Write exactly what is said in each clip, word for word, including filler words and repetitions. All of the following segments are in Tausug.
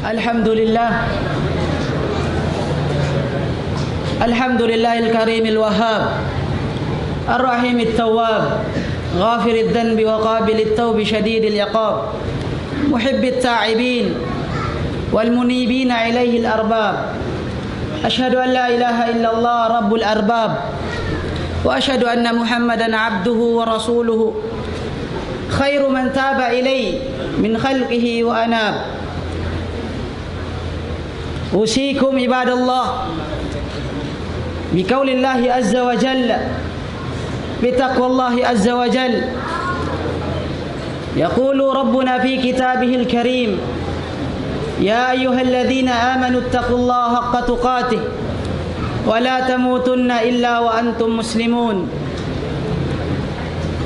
الحمد لله. الحمد لله الكريم الوهاب، الرحيم التواب، غافر الذنب وقابل التوب شديد العقاب، محب التائبين والمنيبين إليه الأرباب. أشهد أن لا إله إلا الله رب الأرباب، وأشهد أن محمدا عبده ورسوله، خير من تاب إليه من خلقه وأناب. أوصيكم عباد الله بقول الله عز وجل، بتقوى الله عز وجل. يقول ربنا في كتابه الكريم: يا أيها الذين آمنوا اتقوا الله حق تقاته ولا تموتن إلا وأنتم مسلمون.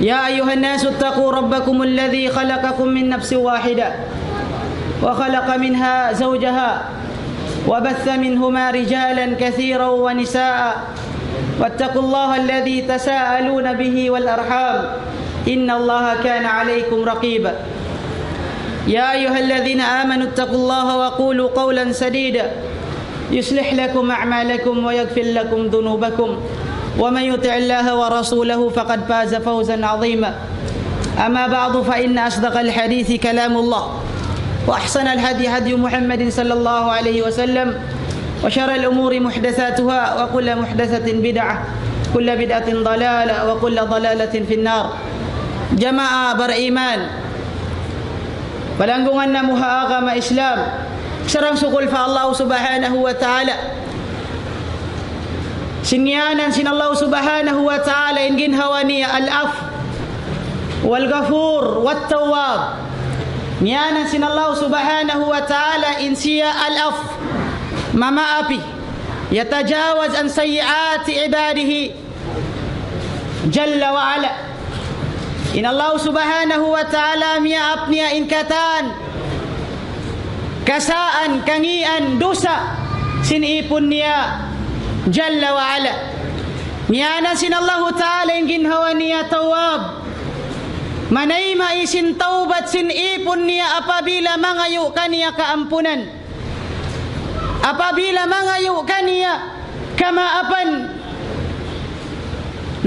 يا أيها الناس اتقوا ربكم الذي خلقكم من نفس واحدة وخلق منها زوجها وبث منهما رجالا كثيرا ونساء، واتقوا الله الذي تساءلون به والأرحام، إن الله كان عليكم رقيبا. يا أيها الذين آمنوا اتقوا الله وقولوا قولا سديدا، يصلح لكم أعمالكم ويغفر لكم ذنوبكم، ومن يطع الله ورسوله فقد فاز فوزا عظيما. أما بعد، فإن أصدق الحديث كلام الله، وأحسن الهدي هدي محمد صلى الله عليه وسلم، وشر الأمور محدثاتها، وكل محدثة بدعة، كل بدعة ضلالة، وكل ضلالة في النار. Jamaa bariman, palanggungan namu' ha agama Islam, sarang-sukul pa Allah Subhanahu wa Ta'ala. Sin ngiyanan sin Allah Subhanahu wa Ta'ala in ginhawa niya Al-Afu, Wal-Ghafur, Wat-Tawwab. Ngiyanan sin Allah Subhanahu wa Ta'ala in siya Al-Afu, mamaapi. يتجاوز عن سيئات عباده جل وعلا. In Allah Subhanahu wa Ta'ala miyaap niya in katan kasaan, kangian, dusa sin ipun niya Jalla wa Ala. Ngiyanan sin Allahu Ta'ala in ginhawa niya Tawwab. Manayma' sin tawbat sin ipun niya apabila mangayu' kaniya kaampunan. Apabila mangayu' kaniya kamaapan.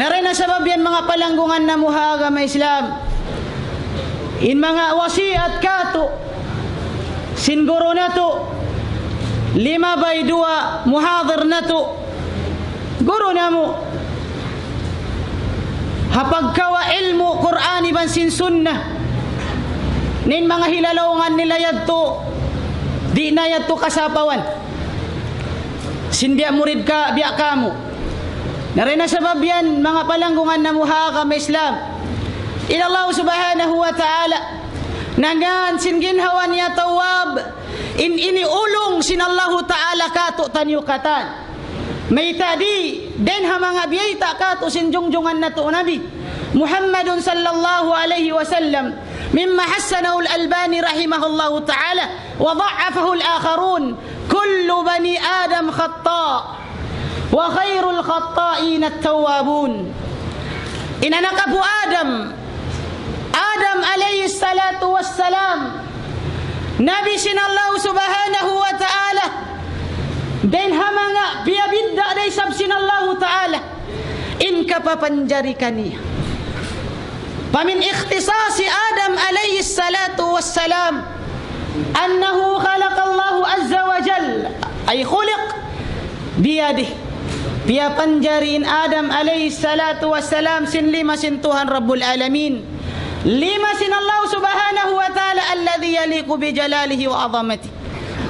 Na dayn ha sabab yan, manga palanggungan namu' ha agama Islam, in manga wasiat katu' sin guru natu', limabay duwa muhadir natu', guru namu', ha pagkawa' ilmu' Qur'an iban sin Sunnah. In manga hilalaungan nila yadtu, di' na yadtu kasapawan sin biya' murid ka, biya' kamu. Na dayn ha sabab yan, manga palanggungan namu' ha agama Islam, in Allah Subhanahu wa Ta'ala, ngan sin ginhawa niya Tawwab, in ini ulung sin Allahu Ta'ala katu'taniyu katan. Mayta' di', dayn ha manga biyayta' katu' sin jungjungan natu' Nabi Muhammadun sallallahu alayhi wasallam, مما حسنه الألباني رحمه الله تعالى وضعفه الآخرون: كل بني آدم خطاء وخير الخطائين التوابون. In anak apu' Adam, Adam alayhi salatu wassalam, Nabi sin Allah Subhanahu wa Ta'ala, dayn ha manga piyabidda' da isab sin Allahu Ta'ala in kapapanjari kaniya. فمن اختصاص آدم عليه الصلاة والسلام أنه خلق الله عز وجل، أي خلق بيده. Piyapanjari in Adam alayhi salatu wassalam sin lima sin Tuhan Rabbul Alamin. Lima sin Allah Subhanahu wa Ta'ala الذي يليق بجلاله وعظمته.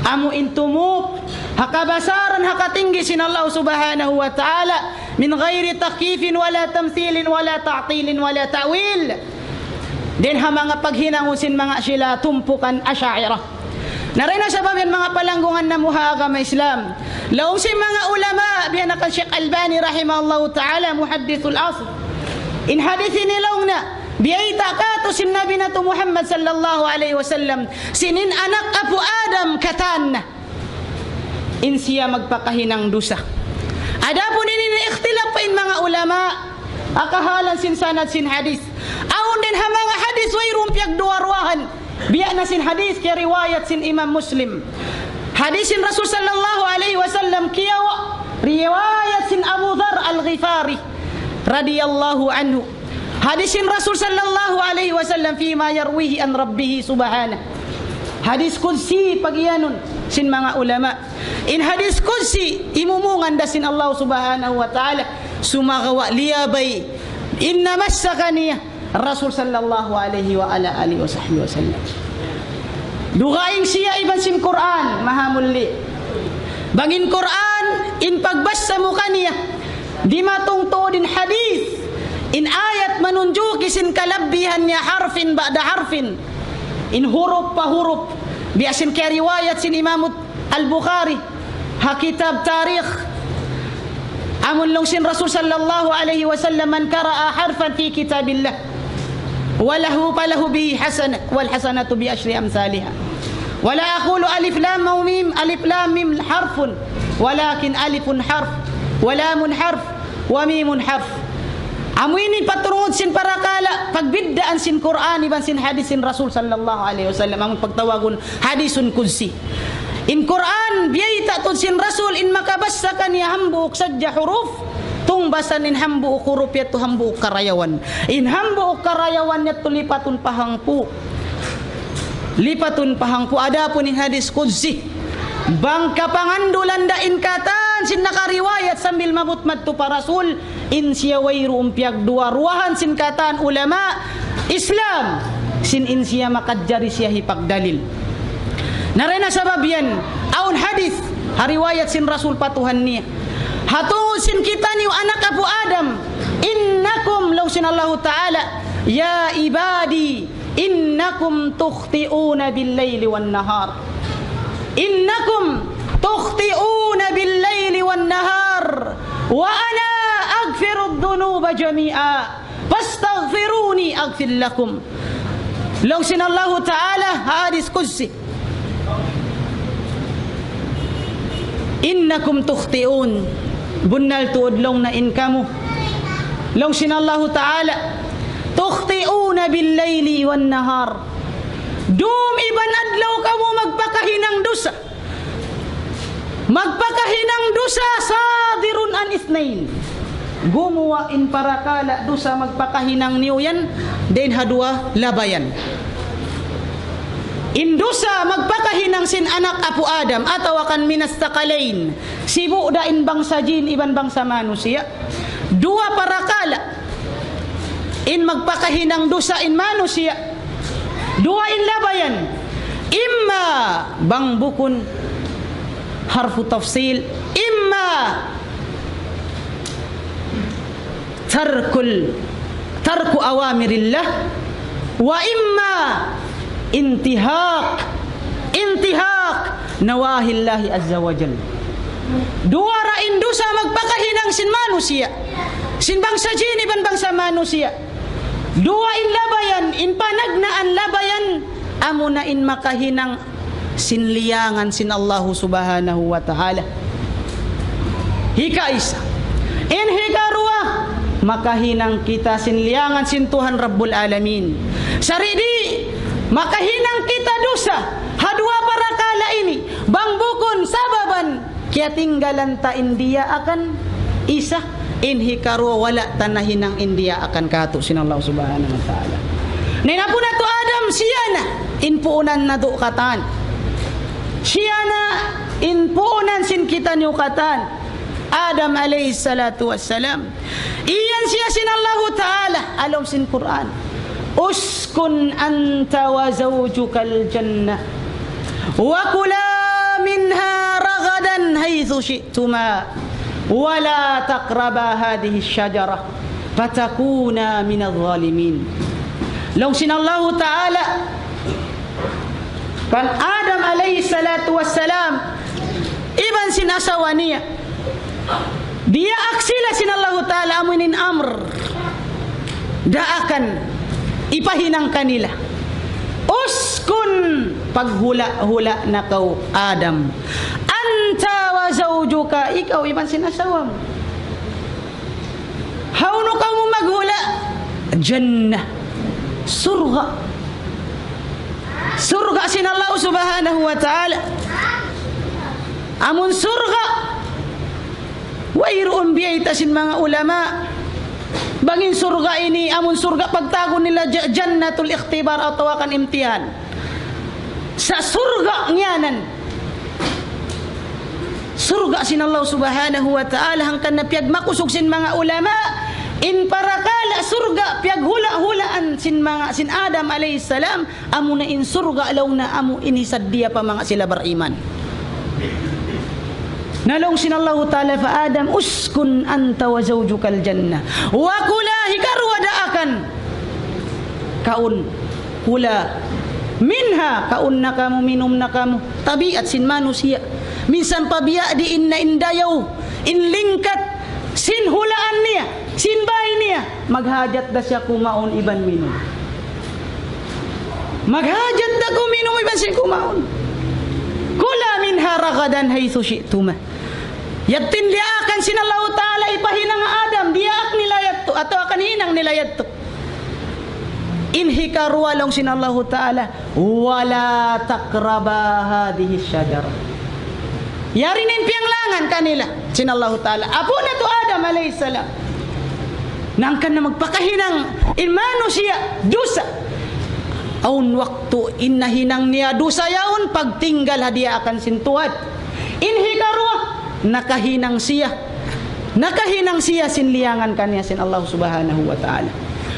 Amu in tumup ha kabasaran, ha katinggi sin Allah Subhanahu wa Ta'ala, من غير تكييف ولا تمثيل ولا تعطيل ولا تأويل. Dayn ha manga paghinangun sin manga sila tumpukan Asha'irah. Na dayn ha sabab yan, manga palanggungan namu' ha agama Islam. Laung sin manga ulama, biya' na kan Sheikh Albani rahimahullahu ta'ala, muhaddithul asr. In hadith ini laung niya, biyayta' kātu' sin Nabi natu' Muhammad sallallahu alayhi wasallam, sin in anak apu' Adam katan na in siya magpakahinang dusa. Adapun ini na ikhtilaf pa in manga ulama, ha kahalan sin sanad sin hadith. Awn dayn ha manga hadith wayruun piyagduwa-ruwahan. Biya' na sin hadith kiyariwayat sin Imam Muslim. Hadith sin Rasul sallallahu alayhi wasallam kiyawa-, riwayat sin Abu Dharr Al-Ghifari radiyallahu anhu. Hadith sin Rasul sallallahu alayhi wasallam فيما يرويه عن ربه سبحانه. Hadith qudsi pagiyanun sin manga ulama. In hadith qudsi, imumungan da sin Allah subhanahu wa ta'ala, sumagawa' liyabay in namassakan niya Rasul sallallahu alayhi wa ala alihi wa sahbihi wa sallam. Dugaing siya iban sin Qur'an, mahamuli. Bang in Qur'an, in pagbassa mu kaniya, dimatung tuud in hadith, in ayat manunjuki sin kalabbihan niya harfin ba'da harfin. In hurup pa hurup. Biya' sin kiyariwayat sin Imam Al-Bukhari ha kitab tarikh. Amun laung sin Rasul sallallahu alayhi wasallam, من قرأ حرفا في كتاب الله وله، فله به حسنة، والحسنة بعشر أمثالها. ولا أقول ألف لام ميم، ألف لام ميم حرف، ولكن ألف حرف، ولام حرف، وميم حرف. Amu ini paturut sin parakala' pagbiddaan sin Qur'an iban sin hadith sin Rasul sallallahu alayhi wasallam, amun pagtawagun hadithun qudsi. In Qur'an, biyayta' tuud sin Rasul, in makabassa kaniya hambuuk sadja huruf, tungbasan in hambuuk huruf yadtu hambuuk karayawan. In hambuuk karayawan yadtu lipatun pa hangpu'. Lipatun pa hangpu'. Adapun in hadith qudsi, bang kapangandulan da in katan sin nakariwayat sambil maabut madtu pa Rasul, in siya wayruun piyagduwa-ruwahan sin katan ulama Islam, sin in siya makajari siya hipagdalil. Na dayn ha sabab yan, awn hadith, ha riwayat sin Rasul pa Tuhan niya. Ha tungud sin kitaniyu anak apu' Adam, إنكم, laung sin Allahu Ta'ala, يا عبادي إنكم تخطئون بالليل والنهار. إنكم تخطئون بالليل والنهار وأنا أغفر الذنوب جميعا فاستغفروني أغفر لكم. Laung sin Allahu Ta'ala ha hadith qudsi, إنكم تخطئون. Bunnal tuud laung niya in kamu. Laung sin Allahu Ta'ala, تخطئون بالليل والنهار. Dum iban adlaw kamu magpakahinang dusa. Magpakahinang dusa صادر عن اثنين. Gumuwa' in parakala' dusa magpakahinang niyu yan dayn ha duwa labayan. In dusa magpakahinang sin anak apu' Adam atawa kan من الثقلين. Sibu' da in bangsa jin iban bangsa manusiya'. Duwa parakala' in magpakahinang dusa in manusiya'. Duwa in labayan. إما, bang bukun حرف تفصيل, إما ترك ال-، ترك أوامر الله، وإما انتهاك، انتهاك نواهي الله عز وجل. Duwa ra in dusa magpakahinang sin manusiya', sin bangsa jin iban bangsa manusiya'. Duwa in labayan, in panagnaan labayan, amuna in makahinang sin liyangan sin Allahu Subhanahu wa Ta'ala. Hikaisa. In hikaruwa, makahinang kita sin liyangan sin Tuhan Rabbul Alamin. Sari di', makahinang kita dusa ha duwa parakala' ini, bang bukun sababan kiyatinggalan ta in diyaakan, isa, in hikaruwa wala' ta nahinang in diyaakan kātu' sin Allah Subhanahu wa Ta'ala. Na in apu' natu' Adam, siya na in puunan natu' katan. Siya na in puunan sin kitaniyu katan. Adam alayhi salatu wassalam. Iyan siya sin Allahu Ta'ala, ha lawm sin Qur'an. اسكن أنت وزوجك الجنة وكلا منها رغدا حيث شئتما ولا تقربا هذه الشجرة فتكونا من الظالمين. Laung sin Allahu Ta'ala, Kan Adam alayhi salatu wassalam, iban sin asawa niya, diyaak sila sin Allahu Ta'ala amuin amr. Daakan, ipahinang kanila. Uskun, paghula-hula na kaw, Adam. Anta wa zawjuka, ikaw iban sin asawa mu. Hawnu kamu maghula'? Jannah. Surga'. Surga' sin Allah subhanahu wa ta'ala. Amun surga'. Wayruun biyayta' sin manga ulama. Bang in surga' ini, amun surga' pagtawagun nila ja-, jannatul ikhtibar atawa kan imtihan. Sa' surga' ngiyanan. Surga' sin Allah subhanahu wa ta'ala, hangkan na piyagmakusug sin manga ulama, in parakala' surga' piyaghula'-hulaan sin manga, sin Adam alayhi salam, amuna in surga' laung na amu ini saddiya pa manga sila bariman. Na laung sin Allahu Ta'ala pa Adam, "Uskun anta wa zawjukal jannah." Wa kula, hikaruwa daakan. Kaun, kula, minha, kaun na kamu, minum na kamu. Tabiat sin manusiya'. Minsan pa biya' diin na in dayaw, in lingkat, sin hulaan niya, sin bay niya. Maghajat da siya kumaun iban minum. Maghajat da kuminum iban sin kumaun. Kula minha ragadan haythu syi'tuma. Yadtu in diyaakan sin Allahu Ta'ala ipahinang Adam, diyaak nila yadtu, atawa kan hinang nila yadtu. In hikaruwa laung sin Allahu Ta'ala, "Wa la taqraba hadhihi shajara." Yari na in piyanglangan kanila sin Allahu Ta'ala. Apu' natu' Adam alayhi salam. Hangkan na magpakahinang in manusiya' dusa. Awn waktu in nahinang niya dusa yaun pagtinggal ha diyaakan sin Tuhan. In hikaruwa, nakahinang siya. Nakahinang siya sin liyangan kaniya sin Allah subhanahu wa ta'ala.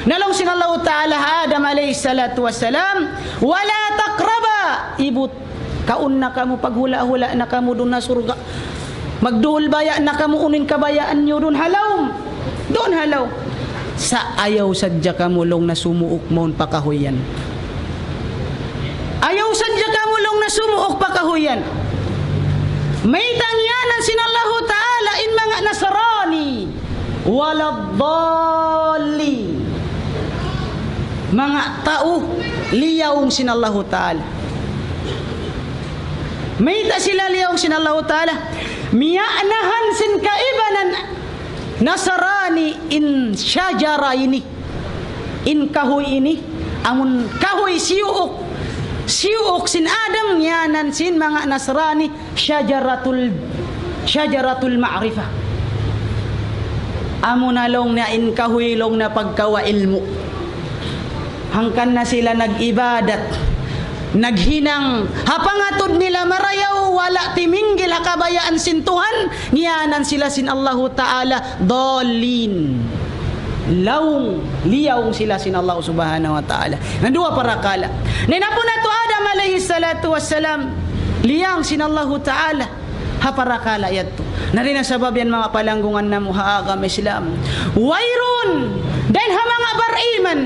Na laung sin Allah ta'ala ha Adam alayhi salatu wassalam, "Wa la taqraba," ibut, kaun na kamu, paghula'-hula' na kamu duun ha surga'. Magduhul baya' na kamu, unu in kabayaan niyu duun ha lawm. Duun ha lawm. Sa' ayaw sadja kamu laung na sumuuk mawn pa kahuy yan. Ayaw sadja kamu laung na sumuuk pa kahuy yan. Mayta' ngiyanan sin Allahu Ta'ala in manga Nasrani? Wala dallin. Manga tau liyaung sin Allahu Ta'ala. Mayta' sila liyaung sin Allahu Ta'ala? Miyanahan sin kaibanan Nasrani in shajara ini, in kahuy ini, amun kahuy siyuuk, siyuuk sin Adam, ngiyanan sin manga Nasrani, shajaratul, shajaratul ma'rifah. Amuna laung na in kahuy laung na pagkawa ilmu'. Hangkan na sila nag-ibadat, naghinang, ha pangatud nila marayaw, wala' timinggil ha kabayaan sin Tuhan, ngiyanan sila sin Allahu Ta'ala, dallin. Laung, liyaung sila sin Allah Subhanahu wa Ta'ala. Na duwa parakala'. Na in apu' natu' Adam alayhi salatu wassalam, liyang sin Allahu Ta'ala. Ha parakala' yadtu. Na dayn ha sabab yan manga palanggungan namu' ha agama Islam. Wayruun, dayn ha manga bariman,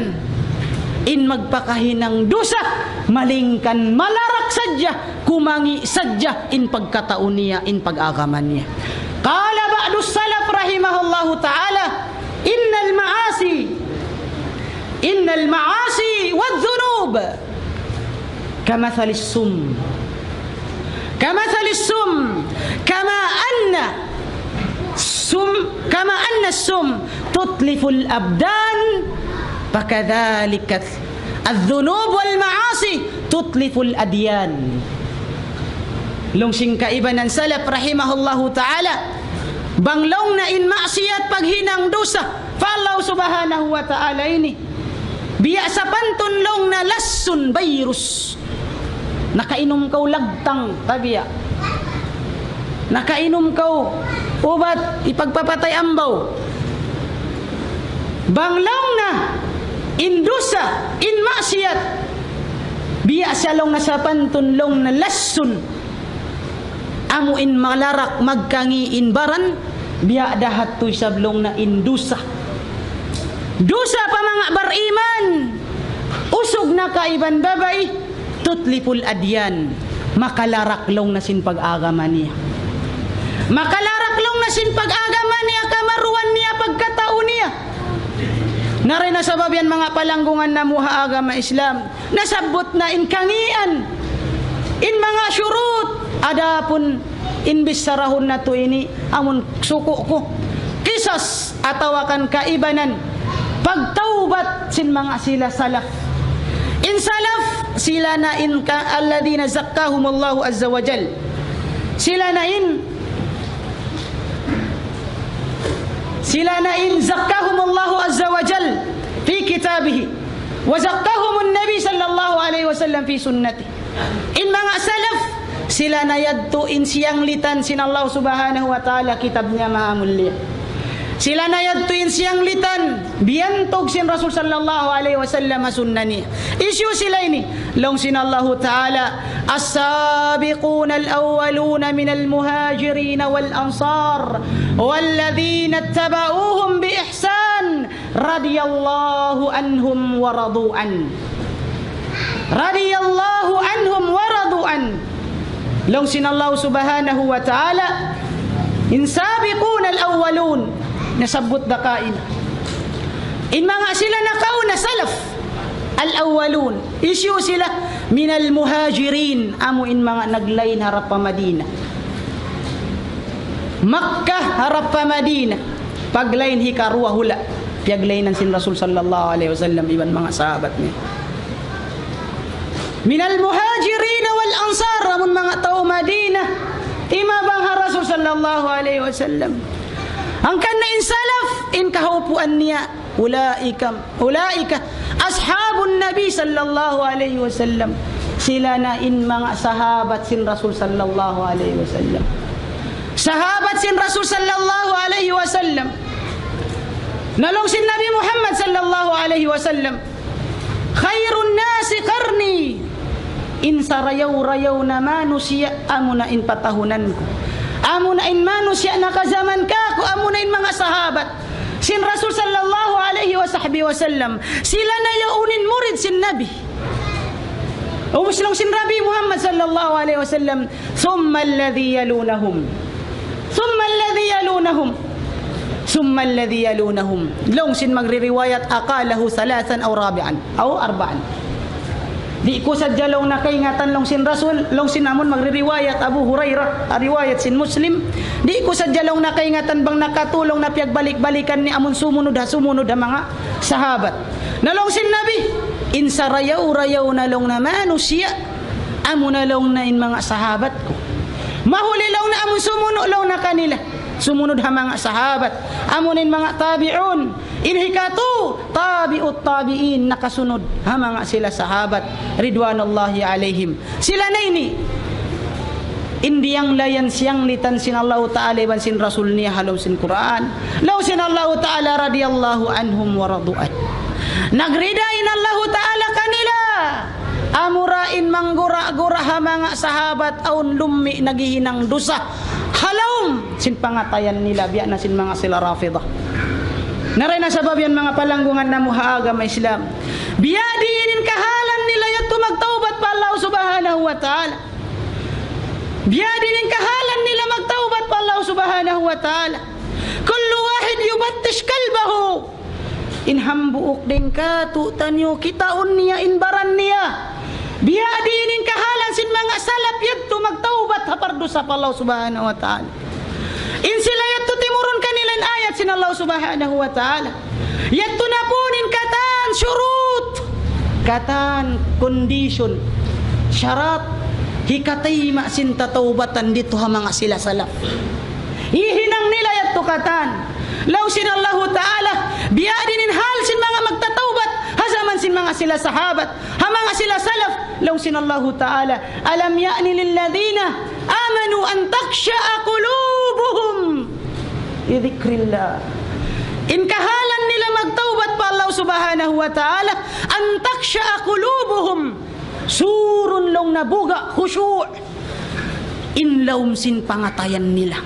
in magpakahinang dusa, malaingkan malarak sadja, kumangi' sadja, in pagkatau niya, in pag-agama niya. قال بعض السلف رحمه الله تعالى: إن المعاصي، إن المعاصي والذنوب كمثل السم، كمثل السم، كما أن السم، كما أن السم تتلف الأبدان، فكذلك الذنوب والمعاصي تتلف الأديان. Laung sin kaibanan salaf rahimahullahu ta'ala, bang laung na in maksiyat, paghinang dusa pa Allah Subhanahu wa Ta'ala ini, biya' sapantun laung na lassun virus. Nakainum kaw lagtang, tabiya'. Nakainum kaw ubat hipagpapatay ambaw. Bang laung na in dusa, in maksiyat, biya' sa laung na sapantun laung na lassun. Amu in malarak magkangi' in baran, biya' da hadtu isab laung na in dusa. Dusa pa manga bariman, usug na kaiban babai, تتلف الأديان. Makalarak laung na sin pag-agama niya. Makalarak laung na sin pag-agama niya, kamaruan niya, pagkatau niya. Na dayn ha sabab yan, manga palanggungan namu' ha agama Islam, nasabbut na in kangīan, in manga shurut, adapun in bichara natu' ini, amun suku' ku, kisas atawa kan kaibanan pagtawbat sin manga sila salaf. In salaf, sila na in ka-, الذين زكاهم الله عز وجل. Sila na in, sila na in زكاهم الله عز وجل في كتابه، وزكاهم النبي صلى الله عليه وسلم في سنته. In manga salaf, sila na yadtu in siyanglitan sin Allah Subhanahu wa Ta'ala kitab niya maha mulia. Sila na yadtu in siyanglitan, biyantug sin Rasul sallallahu alayhi wasallam ha sunna niya. Hisiyu sila ini? Laung sin Allahu Ta'ala, السابقون الأولون من المهاجرين والأنصار والذين اتبعوهم بإحسان رضي الله عنهم ورضوا عنه. رضي الله عنهم ورضوا عنه. Laung sin Allah Subhanahu wa Ta'ala, in sabiqun al-awwalun, nasabbut da kaina. In manga sila nakauna, salaf, al-awwalun. Hisiyu sila? Min al-muhajirin, amu in manga naglain harap pa Madina. Makkah harap pa Madina. Paglain hikaruwa hula'. Piyaglainan sin Rasul sallallahu alayhi wasallam iban manga sahabat niya. من المهاجرين والأنصار, amun manga tau Madina, imabang ha Rasul sallallahu alayhi wasallam. Hangkan na in salaf, in kahaupuan niya, أولئك، أولئك أصحاب النبي صلى الله عليه وسلم. Sila na in manga sahabat sin Rasul sallallahu alayhi wasallam. Sahabat sin Rasul sallallahu alayhi wasallam. Na laung sin Nabi Muhammad sallallahu alayhi wasallam, خير الناس قرني. In sarayaw-rayaw na manusiya', amuna in patahunan ku. Amuna in manusiya' nakajaman kaku', amuna in manga sahabat sin Rasul sallallahu alayhi wa sahbihi wasallam. Sila na yaun in murid sin Nabi. Ubus laung sin Nabi Muhammad sallallahu alayhi wasallam, ثم الذي يلونهم. ثم الذي يلونهم. ثم الذي يلونهم. Laung sin magririwayat, أقاله ثلاثا أو رابعا أو أربعا. Di' ku sadja laung nakaingatan laung sin Rasul, laung sin amun magririwayat Abu Hurairah, riwayat sin Muslim. Di' ku sadja laung nakaingatan bang nakatū laung na piyagbalik-balikan niya amun sumunud ha sumunud ha manga sahabat. Na laung sin Nabi, in sarayaw-rayaw na laung na manusiya', amuna laung na in manga sahabat ku. Mahuli laung na amun sumunud laung na kanila. Sumunud ha manga sahabat. Amuna in manga tabi'un. In hikatū, tabi'ut tabi'in, nakasunud ha manga sila sahabat, ridwanullahi alayhim. Sila na ini in diyanglayan siyanglitan sin Allahu Ta'ala iban sin Rasul niya ha lawm sin Qur'an. Laung sin Allahu Ta'ala, رضي الله عنهم ورضوا عنه. Nagrida in Allahu Ta'ala kanila. Amura in manggura-gura ha manga sahabat awn lummi' naghihinang dusa ha lawm sin pangatayan nila, biya' na sin manga sila Rafidah. Na dayn ha sabab yan, manga palanggungan namu' ha agama Islam, biyadiin in kahalan nila yadtu magtawbat pa Allah Subhanahu wa Ta'ala. Biyadiin in kahalan nila magtawbat pa Allah Subhanahu wa Ta'ala. كل واحد يفتش قلبه. In hambuuk dayn kātu'niyu kitaun niya in baran niya. Biyadiin in kahalan sin manga salaf yadtu magtawbat ha pardusa pa Allah Subhanahu wa Ta'ala. In sila yadtu timurun kanila in ayat sin Allah Subhanahu wa Ta'ala. Yadtu na pun in katan shurut, katan condition, sharat, hikatayma' sin tatawbatan didtu ha manga sila salaf. Hihinang nila yadtu katan. Laung sin Allahu Ta'ala, biyadiin in hal sin manga magtatawbat ha jaman sin manga sila sahabat, ha manga sila salaf. Laung sin Allahu Ta'ala, ألم يأن للذين آمنوا أن تخشع قلوبهم لذكر الله. In kahalan nila magtawbat pa Allah Subhanahu wa Ta'ala, أن تخشع قلوبهم. Surun laung na buga', khushu'. In lawm sin pangatayan nila.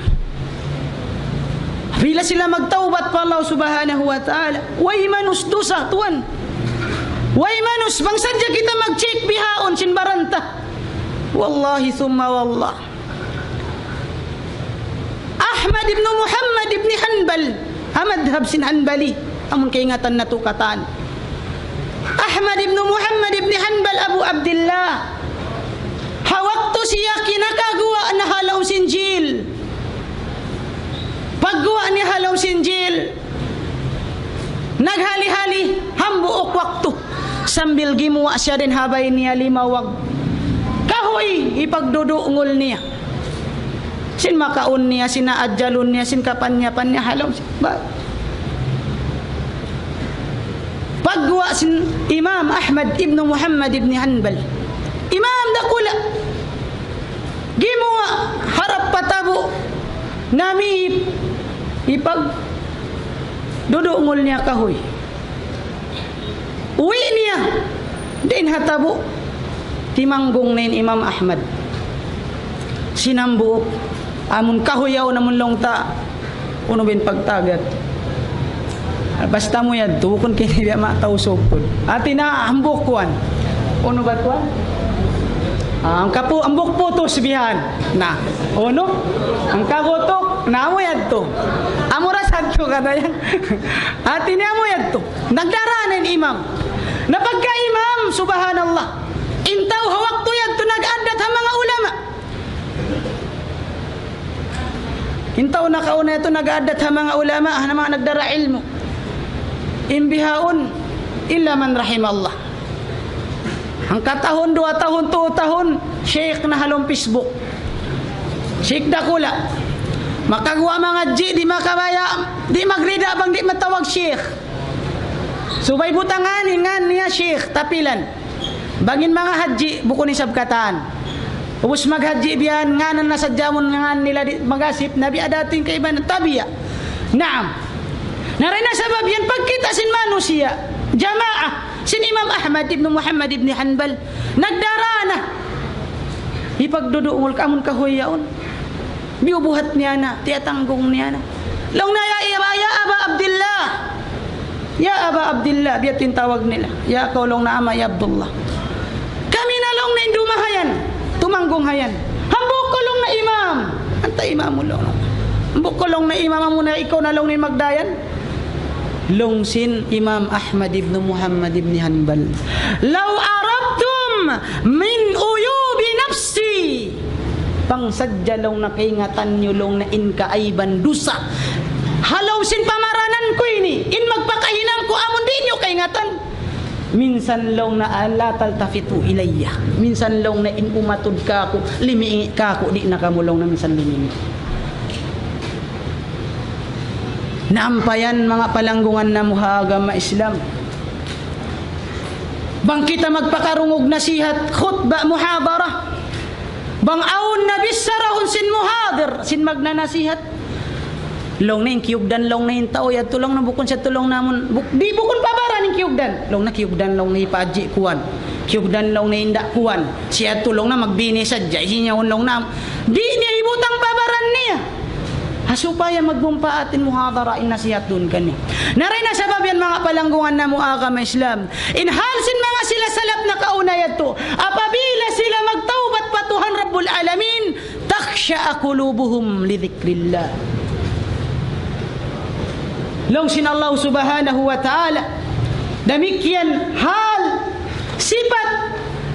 Apabila sila magtawbat pa Allah Subhanahu wa Ta'ala, way manus dusa, tuwan. Way manus, bang sadja kita mag-check bihaun sin baran ta. Wallahi summa wallah. Ahmad ibn Muhammad ibn Hanbal, ha madhab sin Hanbali, amun kaingatan natu' katan. Ahmad ibn Muhammad ibn Hanbal Abu Abdullah. Ha waktu siya kinakaguwa' na ha lawm sin jil. Pagguwa' niya ha lawm sin jil, naghali-hali hambuuk waktu. Sambil gimuwa' siya dayn ha bay niya limawag kahuy, hipagdudungul niya. Sin makaun niya, sin aadjalun niya, sin kapanyapan niya, ha lawm sin bay. Pagguwa' sin Imam Ahmad ibn Muhammad ibn Hanbal, imam dakula', gimuwa' harap pa tabu', nami hipagdudungul niya kahuy. Uwi' niya, dayn ha tabu', timanggung na in Imam Ahmad. Sin hambuuk, amun kahuy yaun, amun laung ta, unu ba in pagtawag? Ah, basta amu yadtu, bukun kini biya' ma tau sukul. Hati niya hambuuk kuwan. Unu ba kuwan? Ah, hangka pu-, hambuuk putus bihan. Na, unu? Hangka gutuk, na amu yadtu. Amu ra sadtu kata yan. Hati niya amu yadtu. Nagdara na in imam. Na pagka imam, subhanallah. In tau ha waktu yadtu nag-addat ha manga ulama. In tau nakauna yadtu nag-addat ha manga ulama, ha manga nagdara ilmu'. In bihaun, illa man rahimallah. Hangka tahun, duwa tahun, tū tahun, sheikh na ha lawm Facebook. Sheikh dakula'. Makaguwa' mangadji', di' makabaya', di' magrida bang di' matawag sheikh. Subay butangan in ngan niya sheikh, tapilan. Bang in manga hadji, bukun isab katan. Ubus maghadji biya' yan, ngānan na sadja amun ngān nila di' magasip, na biya' da in kaibanan, tabiya'. Naam. Na dayn ha sabab yan, pagkita' sin manusiya', jamaa, sin Imam Ahmad ibn Muhammad ibn Hanbal, nagdara na. Hipagdudungul, amun kahuy yaun. Biyubuhat niya na, tiyatanggung niya na. Laung niya, "Ya Aba, ya Aba Abdillah." "Ya Aba Abdillah," biya' ha yan in tawag nila. "Ya kaw," laung niya, "ama' hi Abdullah. Kami na," laung niya, "in dumahayan, tumanggung hayan. Hambuuk kaw," laung niya, "imam." "Anta imam mu," laung niya. "Hambuuk kaw," laung niya, "imam, amu na ikaw na," laung niya, "in magdayan." Laung sin Imam Ahmad ibn Muhammad ibn Hanbal, "لو أردتم من عيوب نفسي." Bang sadja laung niya kaingatan niyu laung niya in kaaiban dusa ha lawm sin pamaranan ku ini, in magpakahinang ku amun di' niyu kaingatan. Minsan laung niya, "لا تلتفتوا إلي." Minsan laung niya in umatud kāku', limingi' kāku', di' na kamu laung niya minsan limingi'. Naam pa yan manga palanggungan namu' ha agama Islam. Bang kita magpakarungug nasihat, khutbah, muhadara. Bang awn na bissarahun sin muhadir, sin magnanasihat. Laung niya in kiyugdan laung niya in tau yadtu laung niya bukun siya tu laung niya amun, buk-, di' bukun pa baran in kiyugdan. Laung niya kiyugdan laung niya hipaadji' kuwan. Kiyugdan laung niya inda' kuwan. Siya tu laung niya magbini sadja. Hisiyu yaun laung niya. Di' niya hibutang pa baran niya. Ha supaya magmumpaat in muhadara, in nasihat duun kaniya. Na dayn ha sabab yan manga palanggungan namu' agama Islam. In hal sin manga sila salaf nakauna yadtu, apabila sila magtawbat pa Tuhan Rabbul Alamin, "تخشع قلوبهم لذكر الله." Laung sin Allah Subhanahu wa Ta'ala, damikkiyan hal, sipat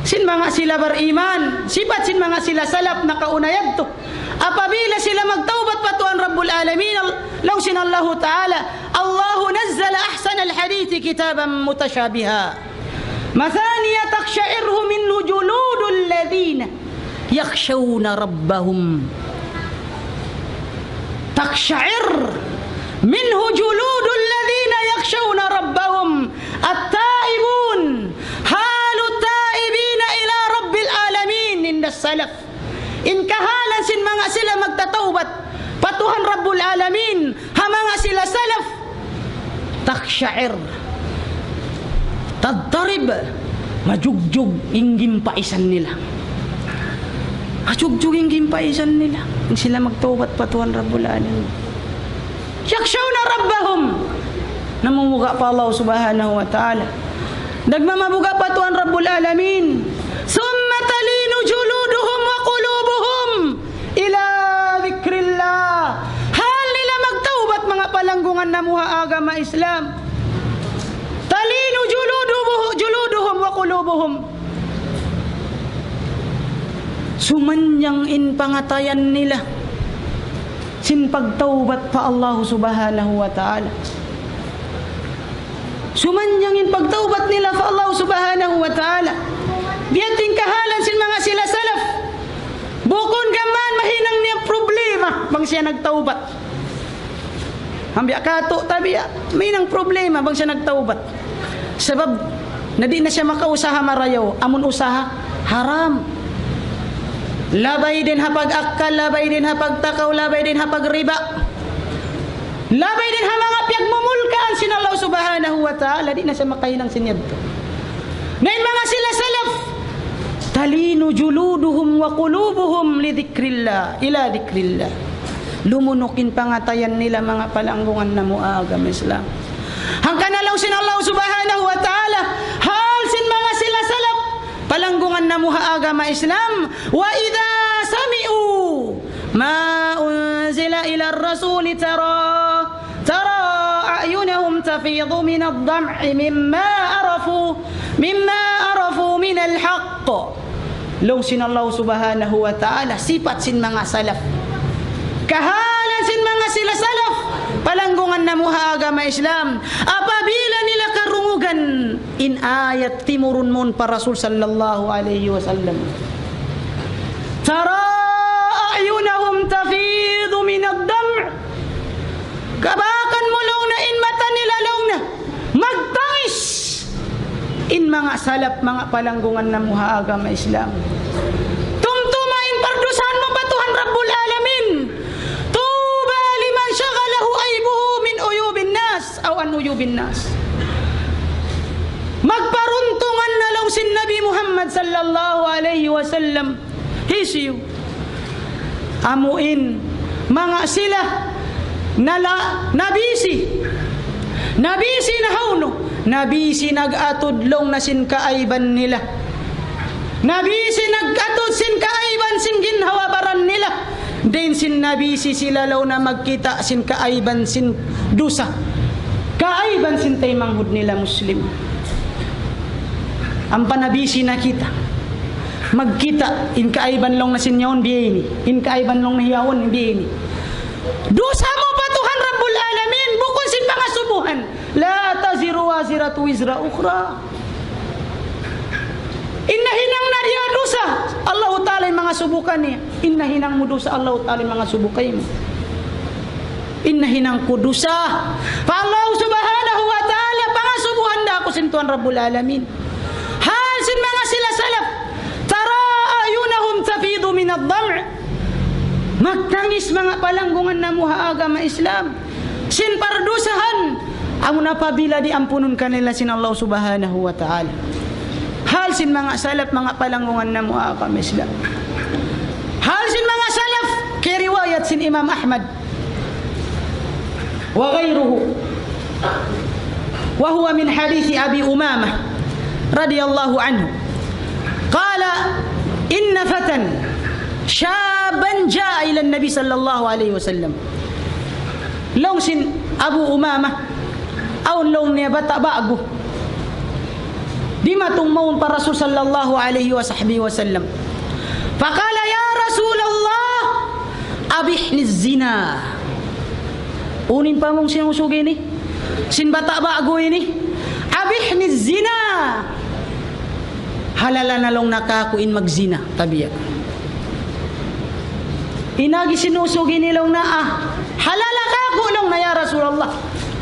sin manga sila bariman, sipat sin manga sila salaf nakauna yadtu. Apabila sila magtawbat pa Tuhan Rabbul Alamin, al-, laung sin Allahu Ta'ala, "الله نزل أحسن الحديث كتابا متشابها مثاني تقشعر منه جلود الذين يخشون ربهم." تقشعر منه جلود الذين يخشون ربهم. التائبون، حال التائبين إلى رب العالمين عند السلف. In kahalan sin manga sila magtatawbat pa Tuhan Rabbul Alamin, ha manga sila salaf, تقشعر، تضطرب, majugjug in gimpaisan nila. Majugjug in gimpaisan nila. In sila magtawbat pa Tuhan Rabbul Alamin. يخشون ربهم. Namumuga' pa Allah Subhanahu wa Ta'ala. Nagmamabuga' pa Tuhan Rabbul Alamin. ثم تلين جلودهم وقلوبهم إلى ذكر الله. Hal nila magtawbat, manga palanggungan namu' ha agama Islam. تلين جلوده-، جلودهم وقلوبهم. Sumannyang in pangatayan nila sin pagtawbat pa Allah Subhanahu wa Ta'ala. Sumannyang in pagtawbat nila pa Allah Subhanahu wa Ta'ala. Biya' ha yan in kahalan sin manga sila salaf. Bukun ka man mahinang niya problema bang siya nagtawbat. Ambiya' katu', tabiya', mahinang problema bang siya nagtawbat. Sabab, na di' na siya makausaha marayaw, amun usaha, haram. Labay dayn ha pag-akkal, labay dayn ha pagtakaw, labay dayn ha pagriba. Labay dayn ha manga piyagmumulkaan sin Allah Subhanahu wa Ta'ala, di' na siya makahinang sin yadtu. Na in manga sila salaf, تلين جلودهم وقلوبهم لذكر الله، إلى ذكر الله. Lumunuk in pangatayan nila, manga palanggungan namu' ha agama Islam. Hangkan na laung sin Allah Subhanahu wa Ta'ala, hal sin manga sila salaf, palanggungan namu' ha agama Islam, وإذا سمعوا ما أنزل إلى الرسول ترى ترى أعينهم تفيض من الدمع مما عرفوا، مما عرفوا من الحق. Laung sin Allah Subhanahu wa Ta'ala, sipat sin manga salaf. Kahalan sin manga sila salaf, palanggungan namu' ha agama Islam. Apabila nila karungugan in ayat timurun mawn pa Rasul sallallahu alayhi wasallam. ترى أعينهم تفيض من الدمع. Kabakan mu laung na in mata nila laung na magtangis. In manga salaf, manga palanggungan namu' ha agama Islam. Tumtuma in pardusahan mu pa Tuhan Rabbul Alamin. طوبى لمن شغله عيبه من عيوب الناس أو عن عيوب الناس. Magparuntungan na laung sin Nabi Muhammad sallallahu alayhi wasallam. Hisiyu? Amu in manga sila nala-, nabisi. Nabisi na hawnu? Nabisi nag-atud laung na sin kaaiban nila. Nabisi nag-atud sin kaaiban sin ginhawa-baran nila. Dayn sin nabisi sila laung na magkita' sin kaaiban sin dusa. Kaaiban sin taymanghud nila Muslim. Ampa nabisi na kita. Magkita', in kaaiban laung na sin yaun biya' ini. In kaaiban laung na yaun biya' ini. Dusa mu pa Tuhan Rabbul Alamin, bukun sin pangasubuhan. لا تزر وازرة وزر أخرى. In nahinang na niya dusa, Allahu Ta'ala in mangasubu kaniya. In nahinang mu dusa, Allahu Ta'ala in mangasubu kaymu. In nahinang ku dusa pa Allah Subhanahu wa Ta'ala, pangasubuhan da aku sin Tuhan Rabbul Alamin. Hal sin manga sila salaf, ترى أعينهم تفيض من الدمع. Magtangis manga palanggungan namu' ha agama Islam. Sin pardusahan, amun apabila diampunun kanila sin Allah Subhanahu wa Ta'ala. Hal sin manga salaf, manga palanggungan namu' ha agama Islam. Hal sin manga salaf, kiyariwayat sin Imam Ahmad. وغيره، وهو من حديث أبي أمامة رضي الله عنه قال: إن فتى شابا جاء إلى النبي صلى الله عليه وسلم. Laung sin Abu Umamah, awn laung niya bata' ba'gu. Dimatung mawn pa Rasul sallallahu alayhi wa sahbihi wa sallam. فقال: يا رسول الله، أبحني الزنا. Unu in pamung sin usug ini? Sin bata' ba'gu ini? أبحني الزنا. Halala na laung na kāku' in magzina, tabiya'. In agi sin usug ini laung na, ah, halala kāku' laung na, ya Rasulullah,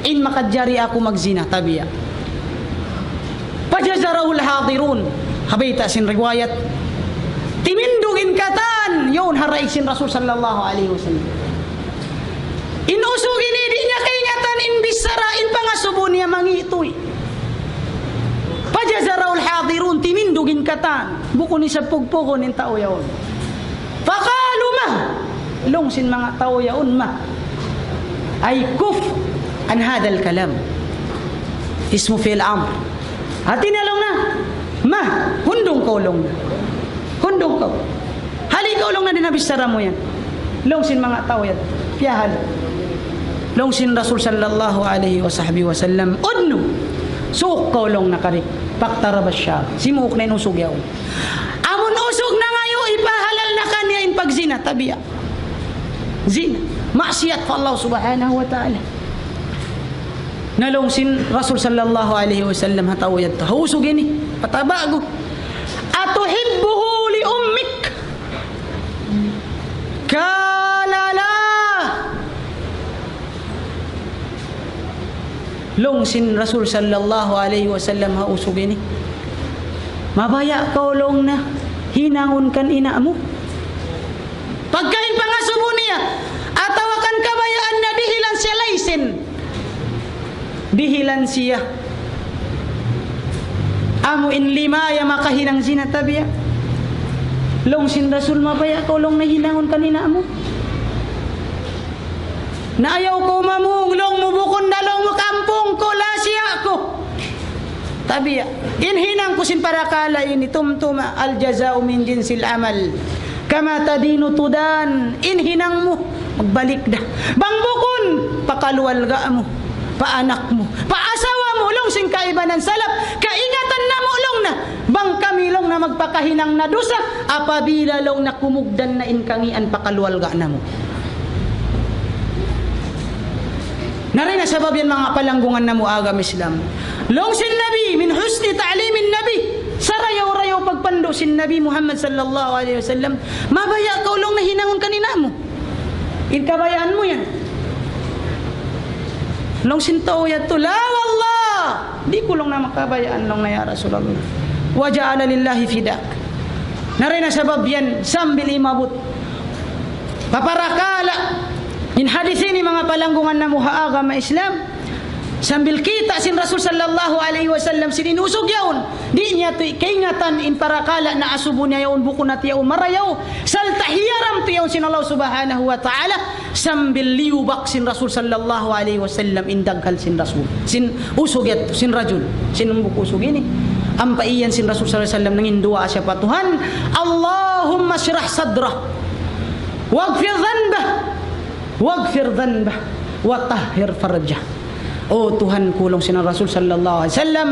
in makajari aku magzina, tabiya'. فزجره الحاضرون. Ha bayta' sin riwayat, timindug in katan yaun ha daig sin Rasul sallallahu alayhi wasallam. In usug ini di' niya kaingatan in bichara, in pangasubu niya mangi' tuy. فزجره الحاضرون, timindug in katan. Bukun isab pugpugun in tau yaun. فقالوا: ما؟ Laung sin manga tau yaun, ما؟ أي كف عن هذا الكلام. اسم فعل أمر. Hati niya laung niya, "Ma, hundung kaw laung niya. Hundung kaw. Hali kaw laung niya di' na bichara mu yan." Laung sin manga tau yan, piyahali. Laung sin Rasul sallallahu alayhi wa sahbihi wa sallam, "Udnu, suuk kaw laung niya kari." Paktaraba siya. Simuuk na in usug yaun. Amun usug nangayu', ipahalal na kaniya in pagzina, tabiya'. Zina. Maksiyat pa Allah subhanahu wa ta'ala. Na laung sin Rasul sallallahu alayhi wa sallam ha tau yadtu, ha usug ini, patabagu. "Atuhibbuhu li ummik?" Qala la. Laung sin Rasul sallallahu alayhi wa sallam ha usug ini, "Mabaya' kaw laung niya hinangun kan ina' mu?" Pagka in pangasubu niya, atawa kan kabayaan niya dihilan siya license. Dihilan siya. Amu in limaya makahinang zina, tabiya'. Laung sin Rasul, "Mabaya' kaw laung niya hinangun kan ina' mu?" "Na ayaw ku mamung," laung mu, "bukun da," laung mu, "kampung ku, lasiya ku. Tabiya', in hinang ku sin parakala' ini, tumtuma, al jaza'u min jinsil amal. Kama tadinu tudan, in hinang mu, magbalik da. Bang bukun, pa kaluarga mu, pa anak mu, pa asawa mu," laung sin kaibanan salaf, "kaingatan namu'," laung niya, "bang kami," laung niya, "magpakahinang na dusa, apabila," laung niya, "kumugdan na in kangīan pa kaluarga namu'." Na dayn ha sabab yan, manga palanggungan namu' agama Islam. Laung sin Nabi, min husni ta'limin Nabi, sarayaw-rayaw pagpandu' sin Nabi Muhammad sallallahu alayhi wa sallam, "Mabaya' kaw laung niya hinangun kan ina' mu? In kabayaan mu yan." Laung sin tau yadtu, "La wallah, di' ku laung niya makabayaan laung niya, ya Rasulullah. Wa ja'ala lillahi fidak." Na dayn ha sabab yan, sambil imabut pa parakala' in hadith ini, manga palanggungan namu' ha agama Islam, sambil kita' sin Rasul sallallahu alayhi wa sallam sin in usug yaun, di' niya tuud kaingatan in parakala' naasubu niya yaun, bukun hati yaun marayaw, sarta' hiyaram tuud yaun sin Allah subhanahu wa ta'ala, sambil liyubak sin Rasul sallallahu alayhi wa sallam in daghal sin Rasul, sin usug yadtu, sin rajul, sin hambuuk usug ini. Ampa iyan sin Rasul sallallahu alayhi wa sallam nangin duwaa siya pa Tuhan, "Allahumma shrah sadrah, waghfir dhanbah, waghfir dhanbah, wa tahhir farjah." "O Tuhan ku," laung sin Rasul sallallahu alayhi wa sallam,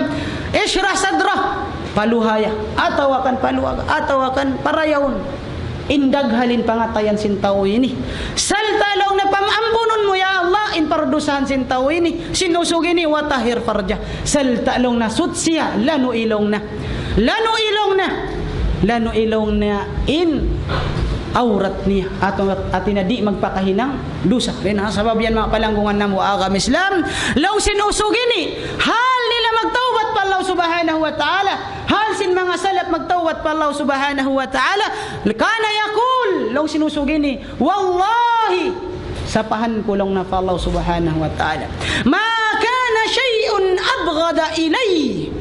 "ishrah sadrah," paluhaya, atawa kan paluaga, atawa kan parayawun in daghal in pangatayan sin tau ini. Sarta' laung niya pamampunun mu, ya Allah, in pardusahan sin tau ini, sin usug ini, wa tahhir farjah. Sarta' laung niya suchi siya, lanu' laung niya. Lanu' laung niya. Lanu' laung niya in awrat niya. Atawa, hati niya di' magpakahinang dusa. Dayn ha sabab yan, manga palanggungan namu' agama Islam, laung sin usug ini, hal nila magtawbat pa Allah subhanahu wa ta'ala. Hal sin manga salaf magtawbat pa Allah subhanahu wa ta'ala. Kana yaqul, laung sin usug ini, "Wallahi, sapahan ku laung niya pa Allah subhanahu wa ta'ala, ma kana shay'un abghada ilayya,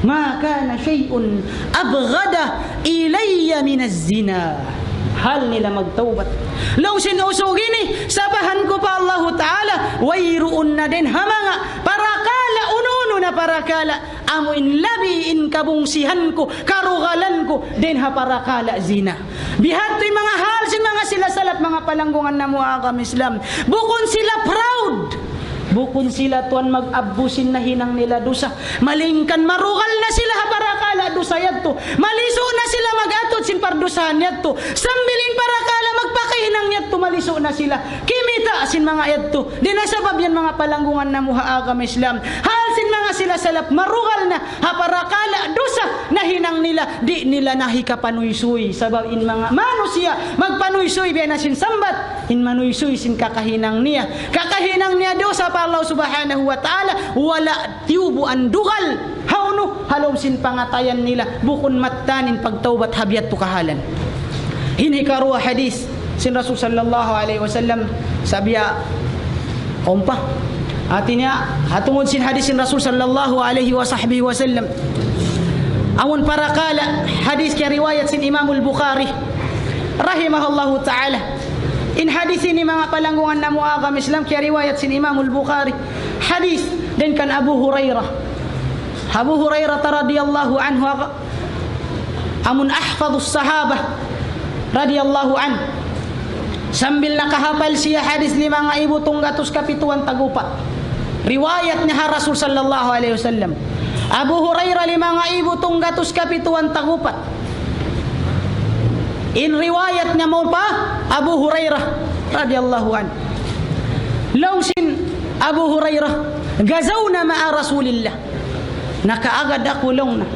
ma kana shay'un abghada ilayya minaz zina." Hal nila magtawbat. Laung sin usug ini, sapahan ku pa Allahu ta'ala, wayruun na dayn ha manga parakala', unu-unu na parakala', amu in labi in kabungsihan ku, karugalan ku, dayn ha parakala' zina. Biya' ha yadtu in manga hal sin manga sila salaf, manga palanggungan namu' agama Islam. Bukun sila proud. Bukun sila tuwan mag-abbu sin nahinang nila dusa. Malayngkan marugal na sila ha parakala' dusa yadtu. Malisu' na sila mag-atud sin pardusahan yadtu. Sambil in parakala' magpakahinang yadtu, malisu' na sila. Kimita' sin manga yadtu. Dayn ha sabab yan, manga palanggungan namu' ha agama Islam. Hal sin manga sila salaf marugal na ha parakala' dusa nahinang nila, di' nila na hikapanuysuy. Sabab in manga manusiya' magpanuysuy biya' na sin sambat, in manuysuy sin kakahinang niya. Kakahinang niya dusa pa Allah subhanahu wa ta'ala, wala' tiyubuan dugal. Hawnu? Ha lawm sin pangatayan nila, bukun mattan in pagtawbat ha biya' yadtu kahalan. In hikaruwa hadith sin Rasul sallallahu alayhi wasallam, sabiya' umpa. Hati niya, ha tungud sin hadith sin Rasul sallallahu alayhi wa sahbihi wasallam. Amun parakala' hadith kiyariwayat sin Imamul Bukhari, rahimahullahu ta'ala. In hadith ini, manga palanggungan namu' agama Islam, kiyariwayat sin Imamul Bukhari. Hadith dayn kan Abu Hurairah. Abu Hurairah radhiyallahu anhu, amun ahfadhus sahabah radhiyallahu anhu. Sambil nakahapal siya hadith lima ngaibu tunggatus kapituan tagupat. Riwayat niya ha Rasul sallallahu alayhi wasallam. Abu Hurairah lima ngaibu tunggatus kapituan tagupat. In riwayat niya mawn pa Abu Hurairah radhiyallahu anhu. Laung sin Abu Hurairah, "Ghazawna ma'a Rasulillah." Nakaagad aku laung niya.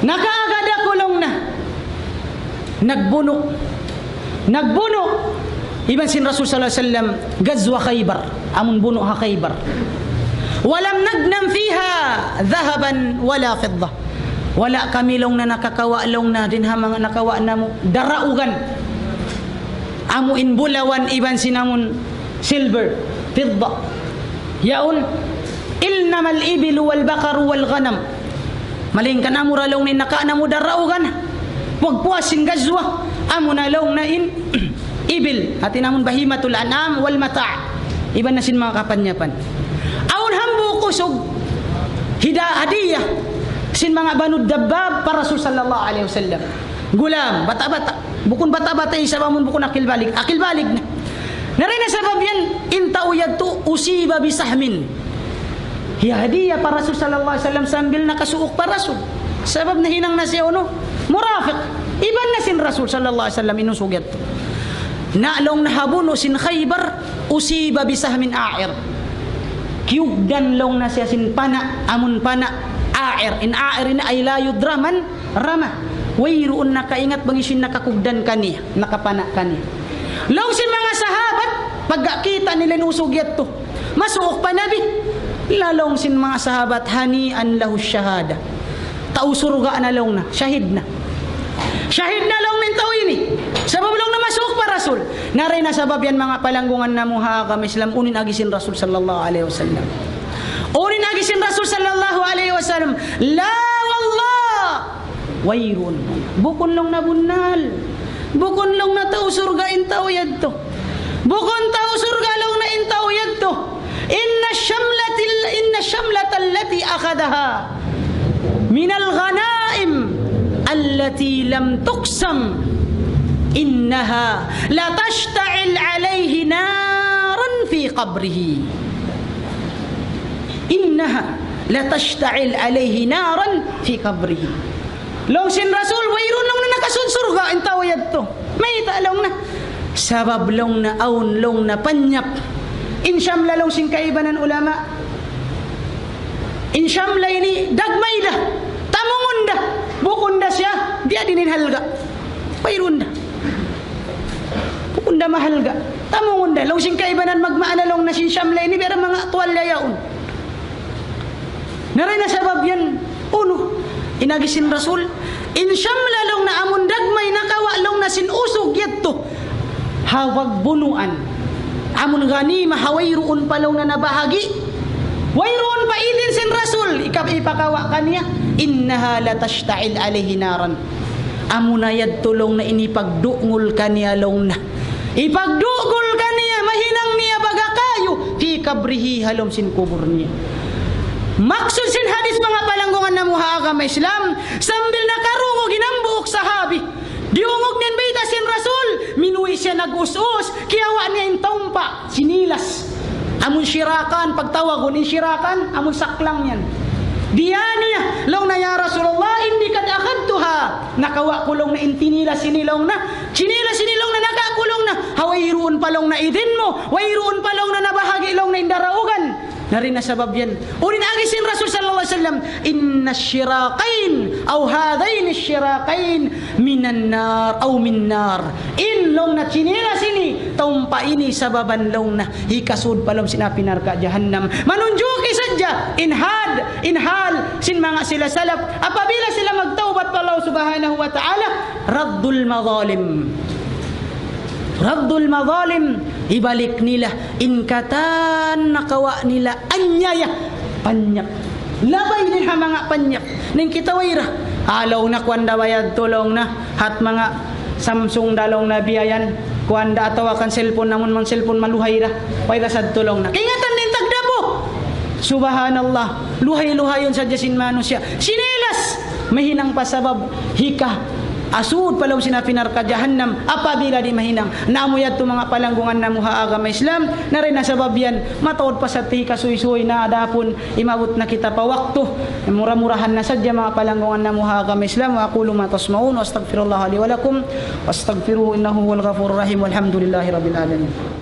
Nakaagad aku laung niya. Nagbunu'. Nagbunu' iban sin Rasul sallallahu alayhi wasallam Ghazwa Khaybar. Amun bunu' ha Khaybar. "Wa lam naghnam fiha dhahaban wa la fiddah." Wala' kami laung niya nakakawa' laung niya dayn ha manga nakawa' namu' daraugan. Amu in bulawan iban sin amun silver, fidda. Yaun, "Innamal ibilu wal baqaru wal ghanam." Malayngkan amura laung niya in nakawa' namu' daraugan. Pagpuas sin ghazwa, amuna laung niya in ibil. Hati niya amun bahimatul an'am wal mata'. Iban na sin manga kapanyapan. Awn hambuuk usug hida-, hadiyah sin manga Banu Dabbab pa Rasul sallallahu alayhi wasallam. Gulam, bata'-bata'. Bukun bata'-bata isab amun bukun akil balig. Akil balig na. Na dayn ha sabab yan, in tau yadtu usiba bisahmin. Hiyahadiya pa Rasul sallallahu alayhi wasallam sambil nakasuuk pa Rasul. Sabab nahinang na siya unu, murafiq. Iban na sin Rasul sallallahu alayhi wasallam in usug yadtu. Na laung niya ha bunu' sin Khaybar, usiba bisahmin a'ir. Kiyugdan laung niya siya sin pana', amun pana' a'ir. In a'ir ini ay la yudra man rama. Wayruun nakaingat bang hisiyu in nakakugdan kaniya, nakapana' kaniya. Laung sin manga sahabat, pagkakita' nila in usug yadtu, masuuk pa Nabi. Laung sin manga sahabat, "Hani'an lahu shahada." Tau surga' na laung niya, shahid na. Shahid na laung niya in tau ini. Sabab laung niya masuuk pa Rasul. Na dayn ha sabab yan manga palanggungan namu' ha agama Islam, unu in agi sin Rasul sallallahu alayhi wasallam. Unu in agi sin Rasul sallallahu alayhi wasallam. "La wallah." Wayruun. Bukun laung niya bunnal. Bukun laung niya tau surga' in tau yadtu. Bukun tau surga' laung niya in tau yadtu. إن الشملة، إن الشملة التي أخذها من الغنائم التي لم تقسم إنها لتشتعل عليه نارا في قبره. إنها لتشتعل عليه نارا في قبره. Laung sin Rasul, wayruun laung niya nakasud surga' in tau yadtu. Mayta' laung niya? Sabab laung niya awn laung niya panyap. In shamla laung sin kaibanan ulama. In shamla ini dagmay da. Tamungun da. Bukun da siya, biya' diin in halga'. Wayruun da. Bukun da mahalga'. Tamungun da. Laung sin kaibanan magmaana laung niya sin shamla ini, biya' da manga tuwalya yaun. Na dayn ha sabab yan, unu, in agi sin Rasul, in shamla laung niya amun dagmay nakawa' laung niya sin usug yadtu. Ha pagbunuan. Amun ghanima, ha wayruun pa laung niya nabahagi'. Wayruun pa idin sin Rasul, ikab ipakawa' kaniya. إنها لتشتعل عليه نارا. Amuna yadtu laung niya in hipagdungul kaniya laung niya. Hipagdungul kaniya, mahinang niya baga kayu, في قبره, ha lawm sin kubul niya. Maksud sin hadith, manga palanggungan namu' ha agama Islam, sambil nakarungug in hambuuk sahabi, diyungug niya in bayta' sin Rasul, minuwi' siya nag-us-us, kiyawa' niya in taumpa', sinilas. Amun shirakan, pagtawagun, in shirakan, amun saklang yan. Biya' niya, laung niya, "يا رسول الله، إني قد أخذتها." Nakawa' ku laung niya in tinilas ini laung niya. Tinilas ini laung niya, nakawa' ku laung niya. Ha wayruun pa laung niya idin mu, wayruun pa laung niya nabahagi' laung niya in daraugan. Na dayn ha sabab yan. Unu in agi sin Rasul sallallahu alayhi wasallam, إن الشراكين أو هذين الشراكين من النار أو من نار. In laung niya tinilas ini, taumpa' ini sababan laung niya hikasud pa lawm sin api narka' jahannam. Manunjuki sadja in had, in hal sin manga sila salaf. Apabila sila magtawbat pa Allah Subhanahu wa Ta'ala, رد المظالم. رد المظالم, hibalik nila in katan nakawa' nila anyaya. Panyap. Labay dayn ha manga panyap. Ning kita wayra. Alaw na kuwan da bayad tulung na. Hat manga Samsung da laung na biya' yan. Kuwan da atawa kan cellphone namun mang cellphone maluhay da. Wayra sad tulung na. Kaingatan in tagdapu. Subhanallah, luhay-luhayun sadja sin manusiya'. Sinelas, mahinang pa sabab hika asud pa lawm sin api narka' jahannam, apabila di' mahinang. Na amu yadtu manga palanggungan namu' ha agama Islam, na dayn ha sabab yan, mataud pa sa hika suysuy na adapun, imabut na kita pa waktu, mura-murahan na sadja manga palanggungan namu' ha agama Islam, وأقول ما تسمعون وأستغفر الله لي ولكم، واستغفروه إنه هو الغفور الرحيم، والحمد لله رب العالمين.